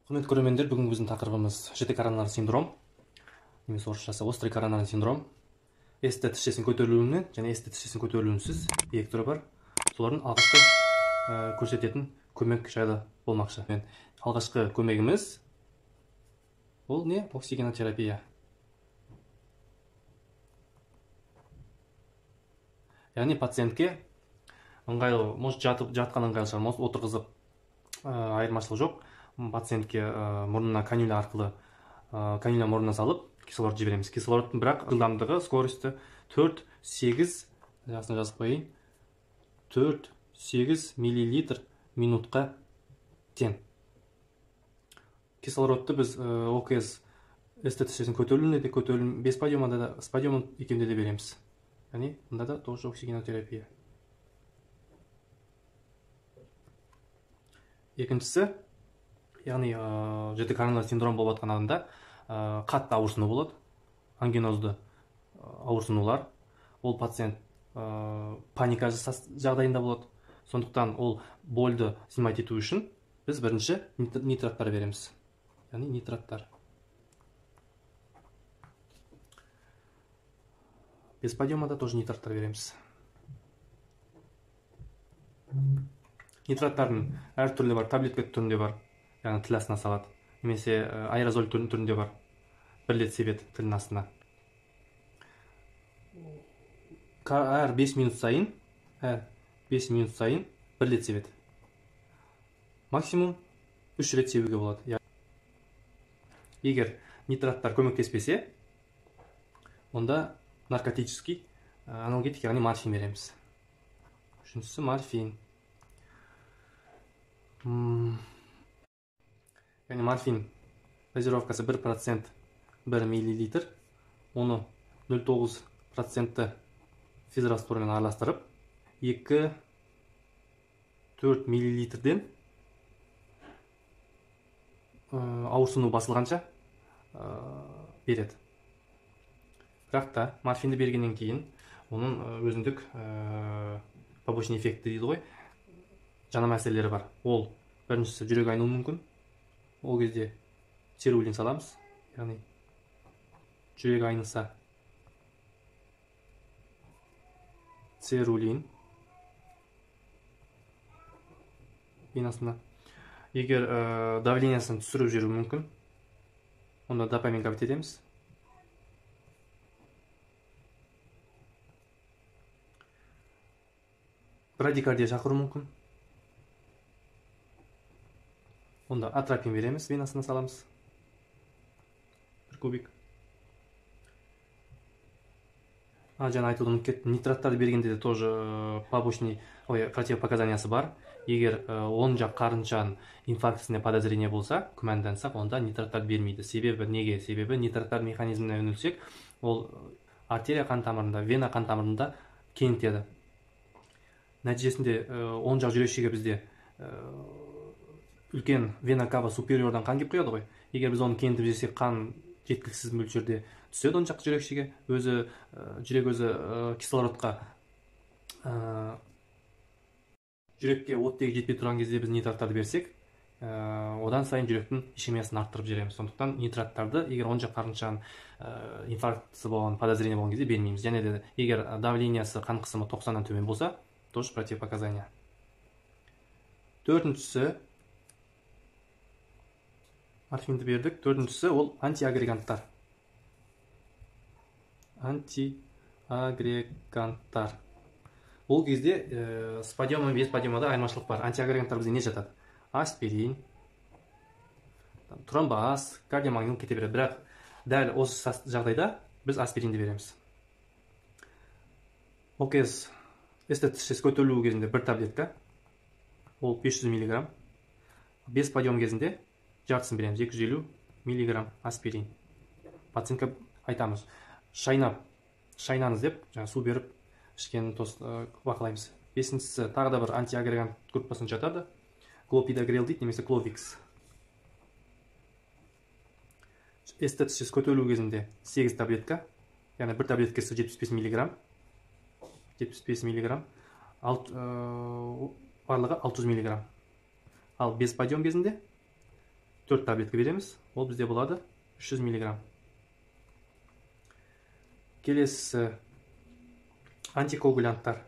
Құрметті көрермендер, бүгінгі біздің тақырыбымыз жіті коронарлы синдром, немесе орысшасы острый коронарный синдром. СТ тісшесінің көтерілуінен және СТ тісшесінің көтерілуінсіз екі түрі бар. Солардың алғашқы көрсететін көмек жайлы болмақшы. Алғашқы көмегіміз ол не? Оксигенотерапия. Яғни пациентке ыңғайлы, может жатқан ыңғайлы шығар, может отырғызып, айырмашылық жоқ. Пациентке мұрнына канюля арқылы, канюля мұрнына салып кислород жібереміз. Кислородтың бірақ жылдамдығы, скорості 4-8, жақсыны жазып қояйын, 4-8 миллилитр минутқа тең. Кислородты біз ОКС СТ тісшесінің көтерілуінде де, көтерілу без подъемада да, с подъемом екеуінде де береміз. Яғни мында да тоже оксигенотерапия. Екіншісі, яғни жіті коронарлы синдром болып жатқан адамда қатты ауырсыну болады, ангинозды ауырсынулар. Ол пациент паника жағдайында болады. Сондықтан ол больді снимать ету үшін біз бірінші нитраттар береміз. Яғни нитраттар. Без подъема да тоже нитраттар береміз. Нитраттардың әртүрлі бар, таблетка түрінде бар, яғни тіл астына салады, немесе аэрозоль түрінде бар, бір рет себеді тілдің астына. Әр 5 минут сайын, әр 5 минут сайын бір рет себеді. Максимум 3 рет себуге болады. Егер нитраттар көмектеспесе, онда наркотический аналгетик, яғни морфин береміз. Үшіншісі морфин. Яғни морфин дозировкасы 1% 1 миллилитр, оны 0,9% физраствормен араластырып, 2-4 миллилитрден ауырсыну басылғанша береді. Бірақ та морфинді бергеннен кейін оның өзіндік побочный эффекті дейді ғой, жаңа мәселелері бар. Ол біріншісі жүрек айнуы мүмкін. Ол кезде церулин саламыз, яғни жүрек айныса церулин венасына. Егер давлениесін түсіріп жіберуі мүмкін, онда допамин капать етеміз. Брадикардия шақыруы мүмкін. Онда атропин береміз, венасына саламыз. 1 кубик. Жаңа айтуды ұмытып кеттім. Нитраттарды бергенде де тоже побочный, ой, противопоказаниясы бар. Егер оң жақ қарыншаның инфарктісіне подозрение болса, күмәндансақ, онда нитраттар бермейді. Себебі неге? Себебі нитраттар механизміне үңілсек, ол артерия қан тамырында, вена қан тамырында кеңітеді. Нәтижесінде оң жақ жүрекшеге бізде үлкен вена кава супериордан қан кеп құяды ғой. Егер біз оны кеңітіп жесек, қан жеткіліксіз мөлшерде түседі оң жақ жүрекшеге. Өзі жүрек өзі кислородқа, жүрекке оттегі жетпей тұрған кезде біз нитраттарды берсек, одан сайын жүректің ишемиясын арттырып жібереміз. Сондықтан нитраттарды егер оң жақ қарыншаның инфарктісі болған, подозрение болған кезде бермейміз. Және де егер давлениесі, қан қысымы 90-нан төмен болса, тоже противопоказания. Төртіншісі, морфинді бердік. Төртіншісі ол антиагреганттар. Антиагреганттар. Ол кезде с подъемом, без подъемда айырмашылық бар. Антиагреганттар бізде не жатады? Аспирин, тромбоаз, кардиомагнил кете береді. Бірақ дәл осы жағдайда біз аспиринді береміз. Ол кез СТ тісшесі көтерілуі кезінде бір таблетка, ол 500 миллиграмм. Без подъем кезінде жартысын береміз, 250 миллиграмм аспирин. Пациентке айтамыз, шайнаңыз деп, жаңа су беріп ішкенін бақылаймыз. Бесіншісі тағы да бір антиагрегант группасына жатады. Клопидогрел дейді немесе кловикс. СТ тісшесі көтерілу кезінде 8 таблетка, яғни бір таблеткасы 75 миллиграмм. 75 миллиграмм, барлығы 600 миллиграмм. Ал без подъем кезінде 4 таблетка береміз, ол бізде болады 300 миллиграмм. Келесі антикоагулянттар.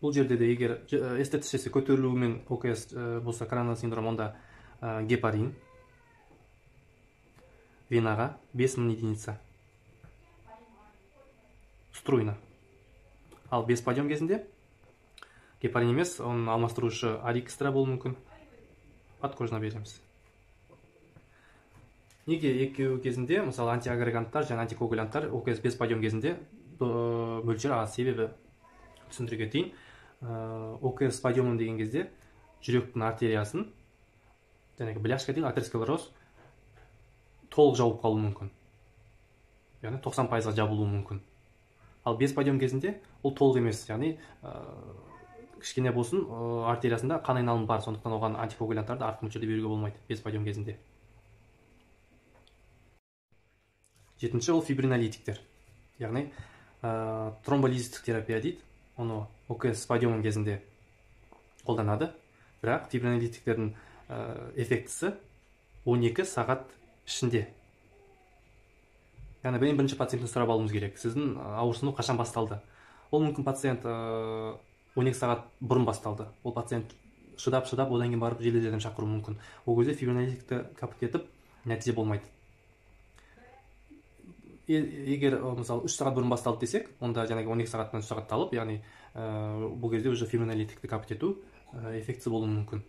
Бұл жерде де егер СТ тісшесі көтерілуімен ОКС болса, коронарлы синдром, онда гепарин венаға 5000 единица струйна. Ал без подъем кезінде гепарин емес, оның алмастырушы арикстра болуы мүмкін, подкожно береміз. Неге екеуі кезінде, мысалы, антиагреганттар және антикоагулянттар ОКС без подъем кезінде мөлшер аз? Себебі түсіндіре кетейін, ОКС подъемын деген кезде жүректің артериясын, жаңағы бляшка дейді, атеросклероз толық жауып қалуы мүмкін, яғни 90%-ға жабылуы мүмкін. Ал без подъем кезінде ол толық емес, яғни кішкене болсын артериясында қан айналымы бар, сондықтан оған антикоагулянттарды артық мөлшерде беруге болмайды без подъем кезінде. Жетінші ол фибринолитиктер, яғни тромболизистік терапия дейді, оны ОКС подъемы кезінде қолданады, бірақ фибринолитиктердің эффектісі 12 сағат ішінде. Яғни ең бірінші пациенттен сұрап алуымыз керек, сіздің ауырсыну қашан басталды? Ол мүмкін пациент 12 сағат бұрын басталды, ол пациент шыдап шыдап одан кейін барып жедел жәрдем шақыруы мүмкін. Ол кезде фибринолитикті капать етіп нәтиже болмайды. Егер мысалы 3 сағат бұрын басталды десек, онда жаңағы 12 сағаттан 3 сағатты алып, яғни бұл кезде уже фибринолитикті капать ету эффектісі болуы мүмкін.